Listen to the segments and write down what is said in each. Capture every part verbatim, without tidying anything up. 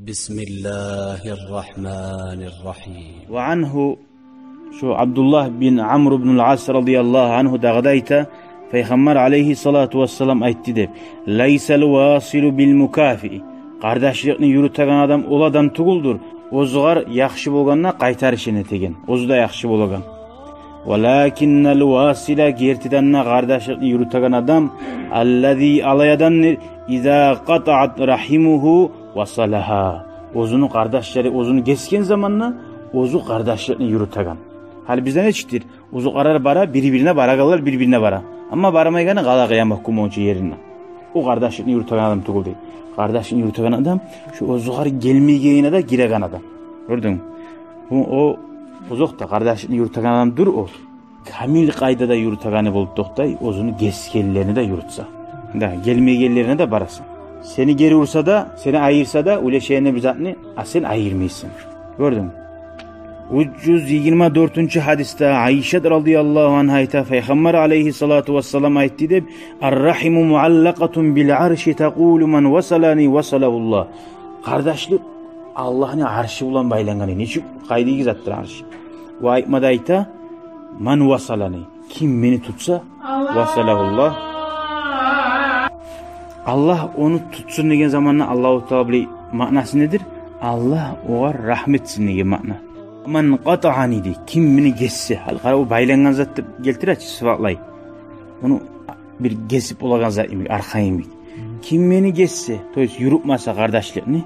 بسم الله الرحمن الرحيم. وعنه, шо Абдуллагь бин Амр бин ал-Ас радияллагьу ангьу дагъы да айта, Пайхаммар алайгьиссалату вассалам айтды деп: «ليس الواصل بالمكافئ». Къардашлыкъны юрютеген адам ол адам тюгюлдюр, оьзюгер яхшы болгъанда къайтарышын этеген, оьзю де яхшы болагъан. «ولكن الواصل», гертиден де къардашлыкъны юрютеген адам, «الذي», олай адамдыр, «إذا قطعت رحمه وصلها». Оьзюню къардашлары оьзюн гесген заманда оьзю къардашлыкъны юрютеген. Гьали бизде нечикдир? Узукълар бара, бири-бирине барагъанлар, бири-бирине бара. Амма бармайгъаны къала къыямат гюн болгъунча ерине. О къардашлыкъны юрютеген адам тюгюл дей. Къардашлыкъны юрютеген адам, шо оьзюгер гелмейгенине де гиреген адам. Гёрдюнгмю? Бу, о, узукъда къардашлыкъны юрютеген адамдыр о. Камил къайдада юрютегени болуп токътай, оьзюню гесгенлерине де юрютсе. Да, гелмейгенлерине де барасан. Сени гери урса да, сени айырса да, уьлешегенде бир затны, а сен айырмайсан. Гёрдюнгмю? Уьч юз йигирма дёртюнчю гьадисде Айшат радияллагьу ангьа айта, Пайхаммар алайгьиссалату вассалам айтды деп: «الرحم معلقة بالعرش تقول من وصلني وصله الله». Къардашлыкъ Аллагьны аршы булан байлангъан. Нечик, къайдагъы затдыр арш? Ва айтма да айта: «من وصلني». Ким мени тутса, «وصله الله». Аллагь ону тутсун деген заманда Аллагьу Таала биле маънасы недир? Аллагь огъар рагьму этсин деген маъна. «من قطعني» дей, ким мени гессе. Гьали къара, о байлангъан зат деп гелтире чи, сыфатлай. Ону бир гесип болагъан зат йимик, аркъа йимик. Ким мени гессе, то есть юрютмесе къардашлыкъны,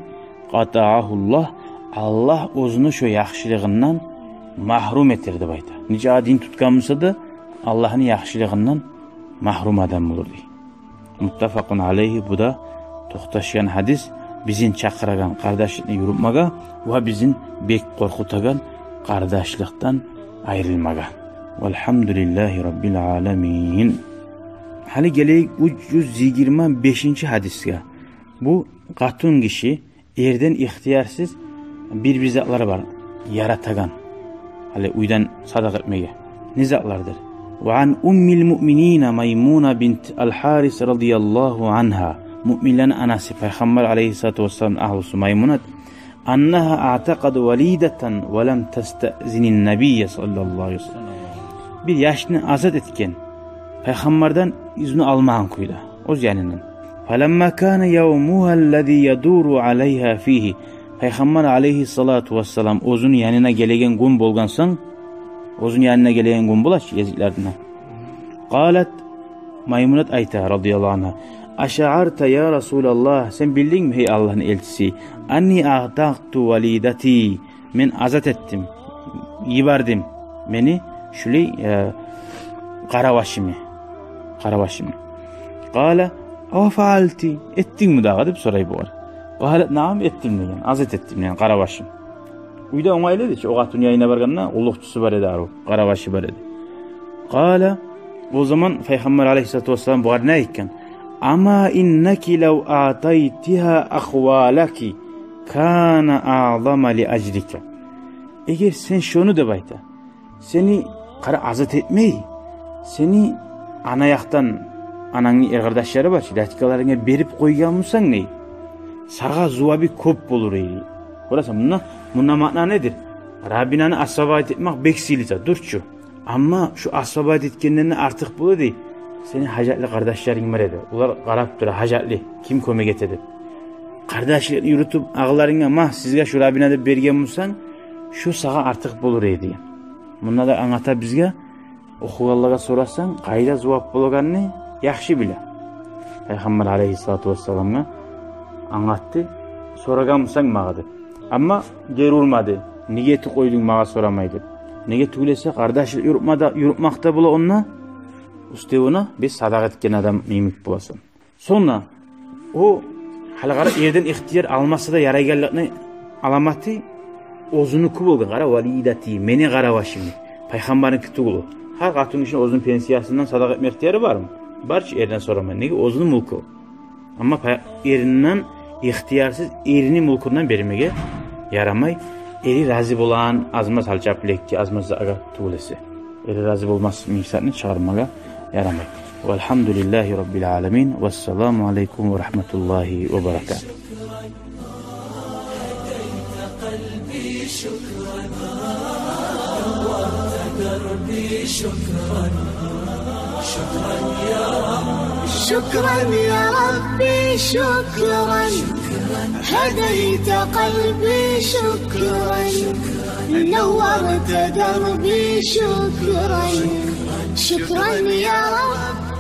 «قطعه الله», Аллагь оьзюню шо яхшылыгъындан магьрюм этер деп айта. Нече дин тутгъан буса да, Аллагьны яхшылыгъындан магьрюм адам болур дей. Муттафакъун алайгьи, бу да токъташгъан гьадис, бизин чакъырагъан къардашлыкъны юрютмеге ва бизин бек къоркъутагъан къардашлыкъдан айрылмагъа. Валгьамдулиллагьи раббил аламин. Гьали гелейик уьч юз йигирма бешинчи гьадисге. Бу къатынгиши эрден ихтиярсыз бир-бир затлар бар яратагъан. Гьали уьйден садакъа этмеге. Не затлардыр? Ва ан уммил муъминина Маймуна бинт ал-Гьарис радияллагьу ангьа. Муъминлени анасы, Пайхаммар алайгьиссалату вассаламны агьлюсю Маймунат. Аннагьа аътакъат валидатан ва лам тастаъзинин набийя саллаллагьу алайгьи ва саллам. Бир яшны азат этген, Пайхаммардан изну алмагъан кюйде, оьз янындан. Фаламма кана явмугьа аллази ядуру алайгьа фигьи. Пайхаммар алайгьиссалату вассалам оьзюню янына гелеген гюн болгъан сонг, оьзюню янына гелеген гюн бола чы, гезиклерден. Къалат, Маймунат айта, радияллагьу ангьа: «Ашаъарта, я Расулаллагь, сен билдингми, гьей Аллагьны элчиси, анни аътакъту валидати, мен азат этдим, йибердим мени шулай, э, къарабашымны, къарабашымны». Къала: «Ава фаъалти, этдингми дагъы?» — деп сорай бугъар. Къалат: «Наам, этдим», — деген, азат этдим деген къарабашым. Уьйде онгайлы эди чи, о къатынгишини янына баргъанда, къуллукъчусу бар эди, арив къарабашы бар эди. Къала, о заман Пайхаммар алайгьиссалату вассалам бугъар не айтгъан? «Ама иннаки лав аътайтигьа ахвалаки кана аъзама ли ажрика». Эгер сен шону, деп айта, сени, къара, азат этмей, сени ана якъдан, анангны эркъардашлары бар чы, датькаларынга берип къойгъан бусанг, дей, сагъа зувабы кёп болур эди. Къарасанг, мунда, мунда маъна недир? Рабинаны освободить этмек бек сыйлы зат, дюр чю. Амма шо освободить этгенден де артыкъ бола, дей, сени гьажатлы къардашларынг бар эди. Олар къарап тура, гьажатлы, ким кёмек эте деп. Къардашлыкъны юрютюп, агъаларынга: «Ма, сизге шо Рабина деп берген бусанг, шо сагъа артыкъ болур эди», — деген. Мунда да англата бизге, охугъанлагъа сорасанг, къайда зувап болагъанны яхшы биле. Пайхаммар алайгьиссалату вассаламгъа англатды, сорагъан бусанг магъа деп. Амма гери урмады. Неге этип къойдунг магъа сорамай деп. Неге тюгюл эсе, къардашлыкъ юрютмеде, юрютмекде бола онда, уьстевюне бир садакъа этген адам йимик боласан. Сонг да о, гьали къара, эрден ихтияр алмаса да ярайгъанлыкъны аламаты оьзюнюки болгъан, къара, валидати, мени къарабашым. Пайхаммарныки тюгюл о. Гьар къатынгишини оьзюню пенсиясындан садакъа этме ихтияры бармы? Бар чы, эрден сорамай. Неге? Оьзюню мюлкю. Амма пай-, эринден ихтиярсыз, эрини мюлкюнден бермеге ярамай. Эри рази болагъан аз-маз гьалчаплекге, аз-маз затгъа тюгюл эсе. Эри рази болмас мисалны чыгъармагъа ярамай. Валгьамдулиллагьи раббил аламин. Вассаламу алайкум ва рагьматуллагьи ва баракатугь. شكرا، نورت دربي، شكرا. شكرا يا رب. شكرا يا ربي، شكرا. هديت قلبي، شكرا. نورت دربي، شكرا. شكرا يا رب.